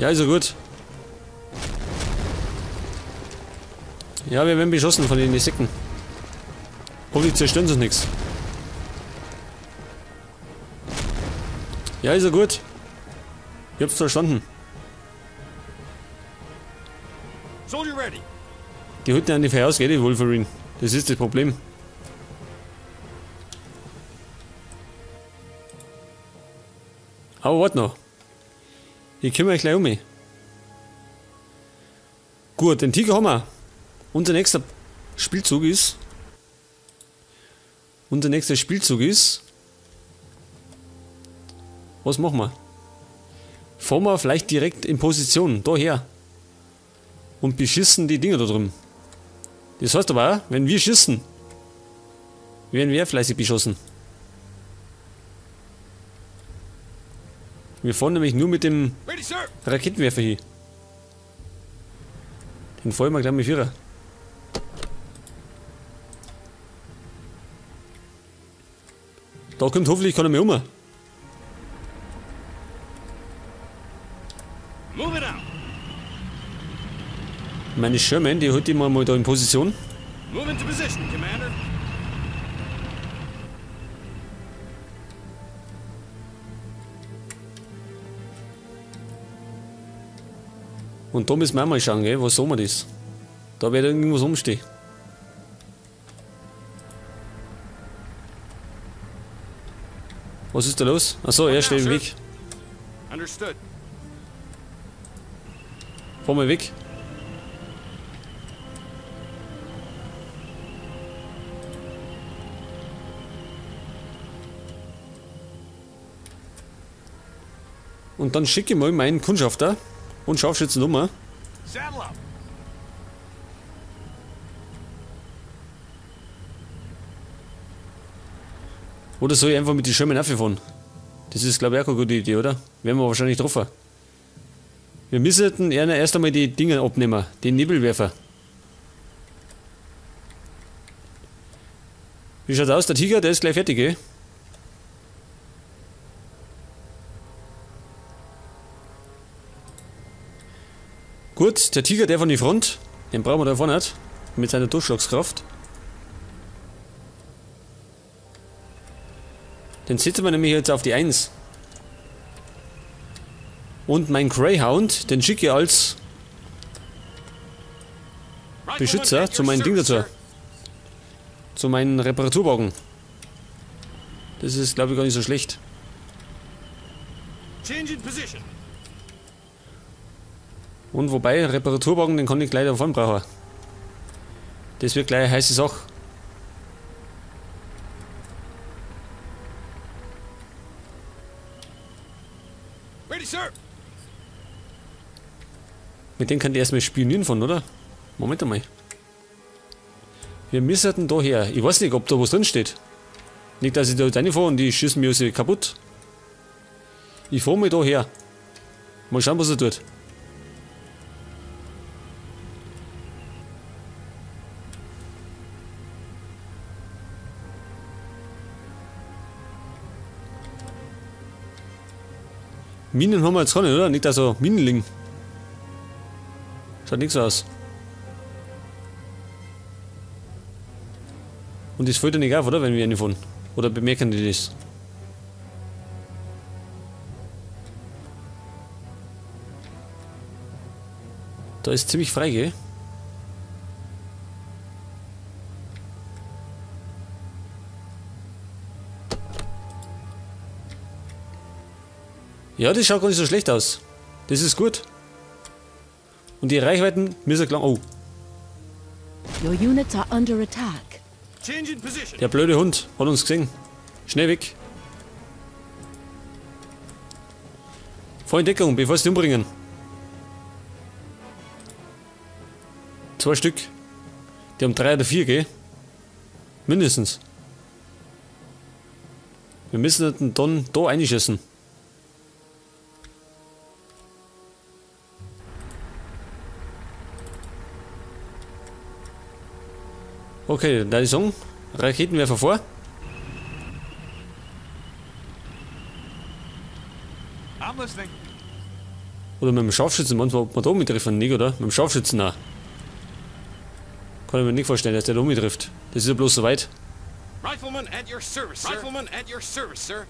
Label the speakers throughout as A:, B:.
A: Ja, ist ja gut. Ja, wir werden beschossen von den Insekten. Hoffentlich zerstören sie uns nichts. Ja, ist ja gut. Ich hab's verstanden. Die halten ja nicht voraus, gell, die Wolverine. Das ist das Problem. Aber warte noch. Ich kümmere mich gleich um mich. Gut, den Tiger haben wir. Unser nächster Spielzug ist. Unser nächster Spielzug ist. Was machen wir? Fahren wir vielleicht direkt in Position, daher. Und beschissen die Dinger da drüben. Das heißt aber auch, wenn wir schießen, werden wir fleißig beschossen. Wir fahren nämlich nur mit dem Raketenwerfer hier. Den fahren wir gleich mit Vierer. Da kommt hoffentlich keiner mehr um. Meine Sherman, die holt die mal da in Position. Und da müssen wir auch mal schauen, gell, was soll man das? Da wird irgendwas rumstehen. Was ist da los? Achso, er steht im Weg. Fahr mal weg. Und dann schicke ich mal meinen Kundschafter und Scharfschützen um. Oder soll ich einfach mit den Schirmen fahren? Das ist, glaube ich, auch keine gute Idee, oder? Werden wir wahrscheinlich getroffen. Wir müssten erst einmal die Dinger abnehmen, den Nebelwerfer. Wie schaut's aus? Der Tiger, der ist gleich fertig, gell? Gut, der Tiger, der von der Front, den brauchen wir da vorne nicht. Mit seiner Durchschlagskraft. Den setzen wir nämlich jetzt auf die 1. Und mein Greyhound, den schicke ich als Beschützer zu meinem Ding dazu. Zu meinen Reparaturwagen. Das ist, glaube ich, gar nicht so schlecht. Und wobei, Reparaturwagen, den kann ich gleich davon brauchen. Das wird gleich eine heiße Sache. Mit dem kann ich erstmal spionieren von, oder? Moment einmal. Wir müssen da her. Ich weiß nicht, ob da was drin steht. Nicht, dass ich da jetzt reinfahre und die schießen mir sie kaputt. Ich fahre mal da her. Mal schauen, was er tut. Minen haben wir jetzt keine, oder? Nicht, dass er Minen liegen. Schaut nichts aus. Und das fällt ja nicht auf, oder? Wenn wir reinfahren. Oder bemerken die das? Da ist ziemlich frei, gell? Ja, das schaut gar nicht so schlecht aus. Das ist gut. Und die Reichweiten müssen klar. Oh.
B: Your units are under attack.
A: Der blöde Hund hat uns gesehen. Schnell weg. Voll in Deckung, bevor sie umbringen. 2 Stück. Die haben 3 oder 4, gell? Mindestens. Wir müssen dann da einschießen. Okay, da ist Song. Raketenwerfer vor. Oder mit dem Scharfschützen, manchmal, ob man da mittreffen, nicht, oder? Mit dem Scharfschützen auch. Kann ich mir nicht vorstellen, dass der da mittrifft. Das ist ja bloß so weit.
C: Rifleman at your service, sir. Rifleman at your service, sir.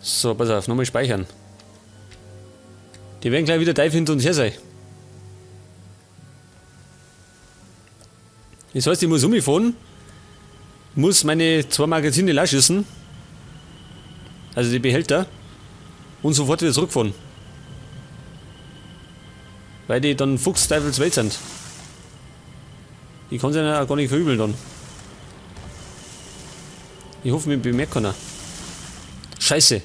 A: So, pass auf, nochmal speichern. Die werden gleich wieder tief hinter uns her sein. Das heißt, ich muss umfahren, muss meine 2 Magazine leer schießen, also die Behälter, und sofort wieder zurückfahren. Weil die dann fuchsteufelswild sind. Ich kann sie ja auch gar nicht verübeln dann. Ich hoffe, mich bemerkt keiner. Scheiße.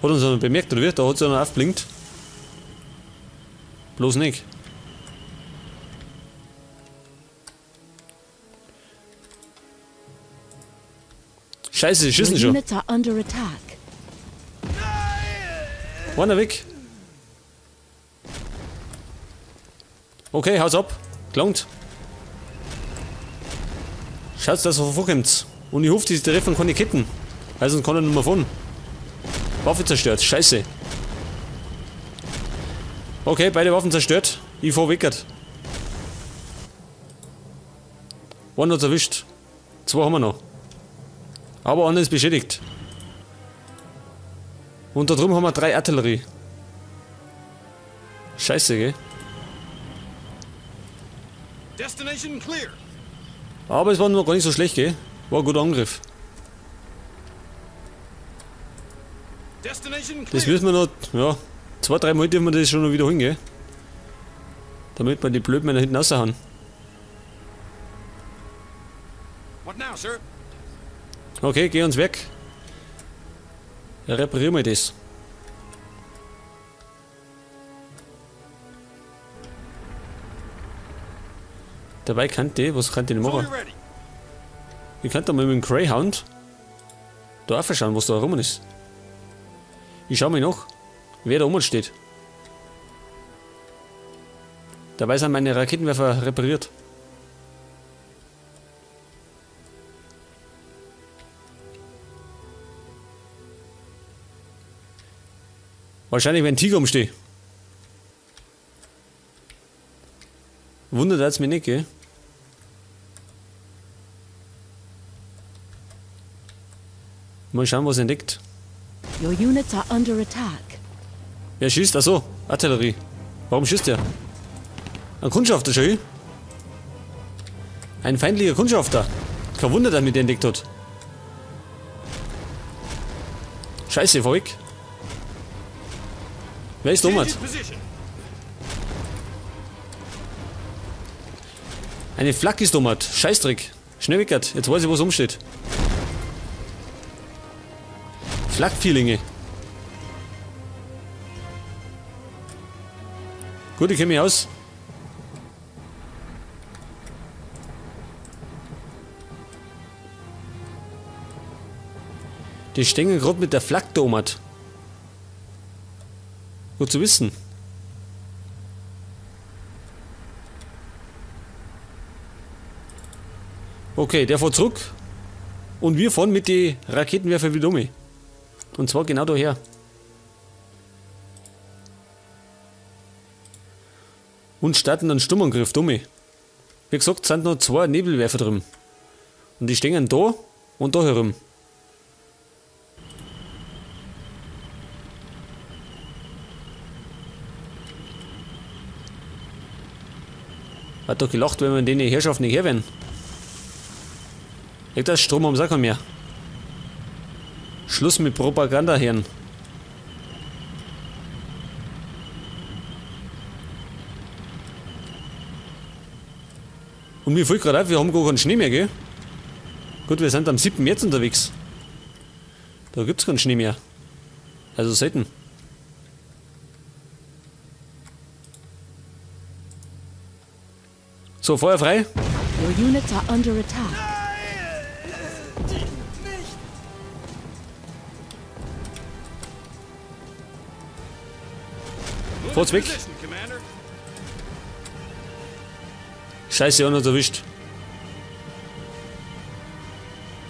A: Hat uns einer bemerkt, oder wie? Da hat es einer aufgeblinkt. Bloß nicht. Scheiße, sie schießen schon. Einer weg. Okay, haut's ab. Gelangt. Schaut, dass er vorkommt. Und ich hoffe, die treffen keine Ketten. Weil sonst kann er nicht mehr fahren. Waffe zerstört. Scheiße. Okay, beide Waffen zerstört. Ich fahr weg. Einer hat's erwischt. 2 haben wir noch. Aber einer ist beschädigt. Und da drüben haben wir 3 Artillerie. Scheiße, gell?
C: Destination clear.
A: Aber es war noch gar nicht so schlecht, gell? War ein guter Angriff. Das müssen wir noch, ja, 2, 3 Mal dürfen wir das schon noch wiederholen, gell? Damit wir die Blödmänner hinten raushauen. Okay, geh uns weg. Ja, reparier mal das. Dabei kann die, was kann die denn machen? Ich kann da mal mit dem Greyhound da auch schauen, was da rum ist. Ich schau mal nach, wer da oben steht. Dabei sind meine Raketenwerfer repariert. Wahrscheinlich, wenn ein Tiger umsteht. Wundert es mich nicht, gell? Mal schauen, was er entdeckt.
B: Your units are under attack.
A: Wer schießt? Achso, Artillerie. Warum schießt der? Ein Kundschafter, schön. Ein feindlicher Kundschafter. Kein Wunder, dass mich der entdeckt hat. Scheiße, fahr weg. Wer ist dumm? Eine Flak ist dumm. Scheißdreck. Schnell weg, jetzt weiß ich, was umsteht. Flakvierlinge. Gut, ich kenne mich aus. Die stehen gerade mit der Flak da oben. Gut zu wissen. Okay, der fährt zurück. Und wir fahren mit den Raketenwerfer wieder um. Und zwar genau daher. Und starten einen Sturmangriff, dumme. Wie gesagt, sind noch 2 Nebelwerfer drin. Und die stehen da und da herum. Hat doch gelacht, wenn wir den Herrschaften nicht her wären. Legt das Strom am Sack mehr. Schluss mit Propaganda, Herren. Und mir fällt gerade auf, wir haben gar keinen Schnee mehr, gell? Gut, wir sind am 7. März unterwegs. Da gibt's keinen Schnee mehr. Also selten. So, Feuer frei.
B: Your units are under attack.
A: Fahrt's weg. Scheiße, einer hat erwischt.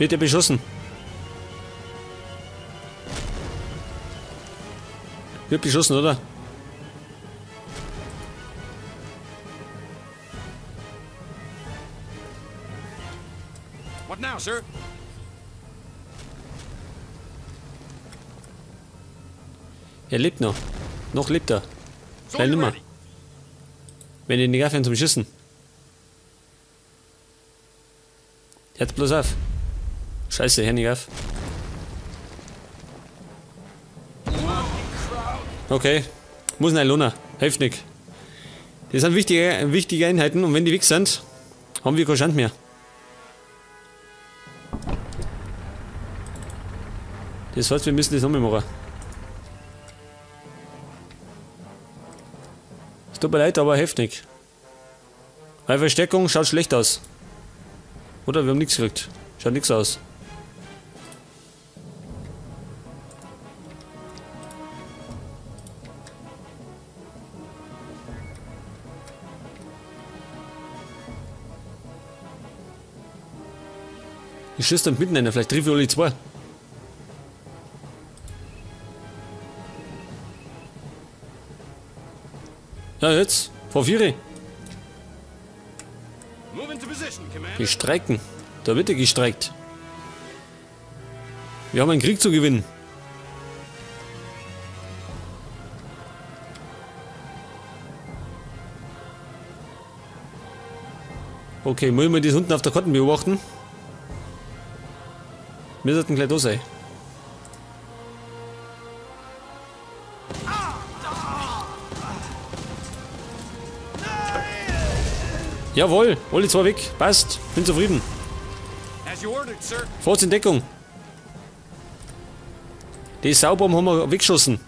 A: Wird er beschossen? Wird beschossen, oder?
C: What now, sir?
A: Er lebt noch. Noch lebt er. Klein nimmer. Wenn die nicht aufhören zum Schießen. Hört bloß auf. Scheiße, hör nicht auf. Okay. Muss nicht lohnen. Hilft nicht. Das sind wichtige Einheiten und wenn die weg sind, haben wir keine Chance mehr. Das heißt, wir müssen das nochmal machen. Es tut mir leid, aber hilft nicht. Weil Verstärkung schaut schlecht aus. Oder wir haben nichts gekriegt. Schaut nichts aus. Ich schieße dann mitten einer, vielleicht treffe ich alle zwei. Ja, jetzt. Vor 4. Die streiken. Da wird ja gestreikt. Wir haben einen Krieg zu gewinnen. Okay, müssen wir das unten auf der Karte beobachten? Wir sollten gleich da sein. Jawohl, alle zwei weg. Passt. Bin zufrieden. Fahrt in Deckung. Die Saubomben haben wir weggeschossen.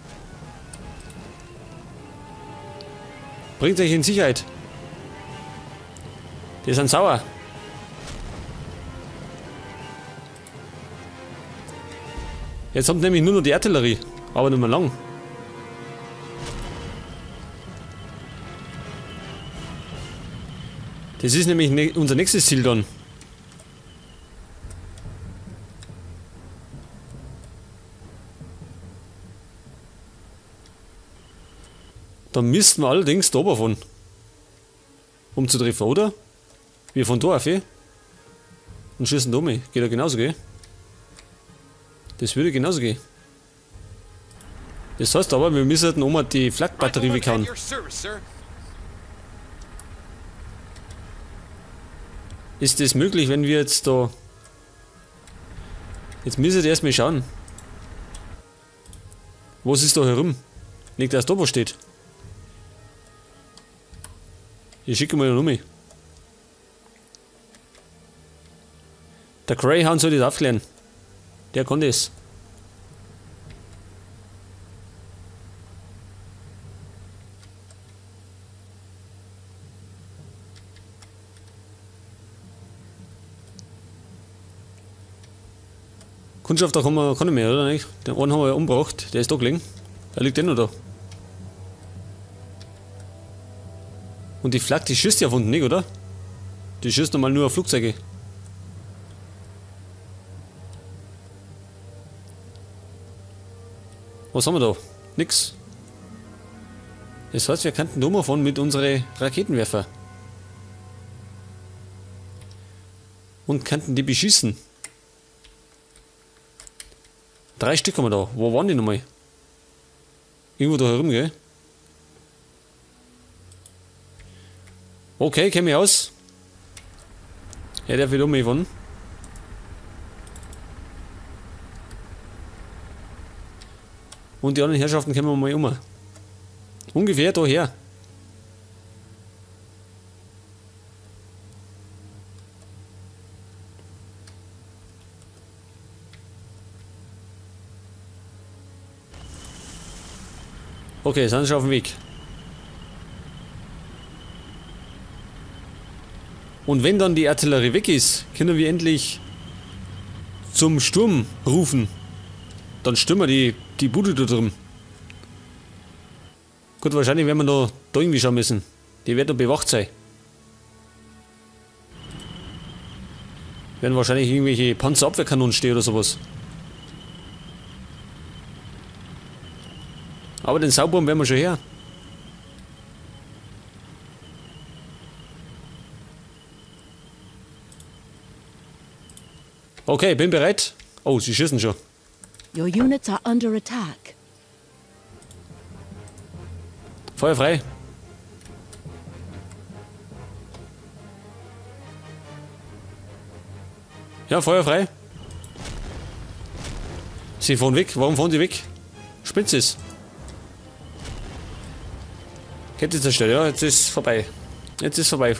A: Bringt euch in Sicherheit. Die sind sauer. Jetzt haben nämlich nur noch die Artillerie. Aber nicht mehr lang. Das ist nämlich unser nächstes Ziel dann. Da müssten wir allerdings da oben fahren. Um zu treffen, oder? Wir fahren da auf, eh? Und schießen da um. Geht ja genauso, gell? Das würde genauso gehen. Das heißt aber, wir müssen nochmal die Flakbatterie weghauen. Ist das möglich, wenn wir jetzt da... Jetzt müssen wir erstmal schauen. Was ist da herum? Nicht, dass da was steht. Ich schicke mal noch um. Der Greyhound soll das aufklären. Der kann das. Kundschafter kann man kann nicht mehr, oder nicht? Den einen haben wir ja umgebracht, der ist da gelegen. Der liegt eh noch da. Und die Flak, die schießt ja von unten nicht, oder? Die schießt normal nur auf Flugzeuge. Was haben wir da? Nix. Das heißt, wir könnten da mal fahren mit unseren Raketenwerfer. Und könnten die beschießen. 3 Stück haben wir da. Wo waren die nochmal? Irgendwo da herum, gell? Okay, kenn mich aus. Ja, der will um mich fahren. Und die anderen Herrschaften kommen wir mal um. Ungefähr daher. Okay, sind schon auf dem Weg. Und wenn dann die Artillerie weg ist, können wir endlich zum Sturm rufen. Dann stürmen wir die Bude da drin. Gut, wahrscheinlich werden wir da irgendwie schauen müssen. Die wird da bewacht sein. Werden wahrscheinlich irgendwelche Panzerabwehrkanonen stehen oder sowas. Aber den Sauburm werden wir schon her. Okay, bin bereit. Oh, sie schießen schon.
B: Your units are under attack.
A: Feuer frei. Ja, Feuer frei. Sie fahren weg. Warum fahren sie weg? Spitz ist. Kette zerstört. Ja, jetzt ist vorbei. Jetzt ist vorbei.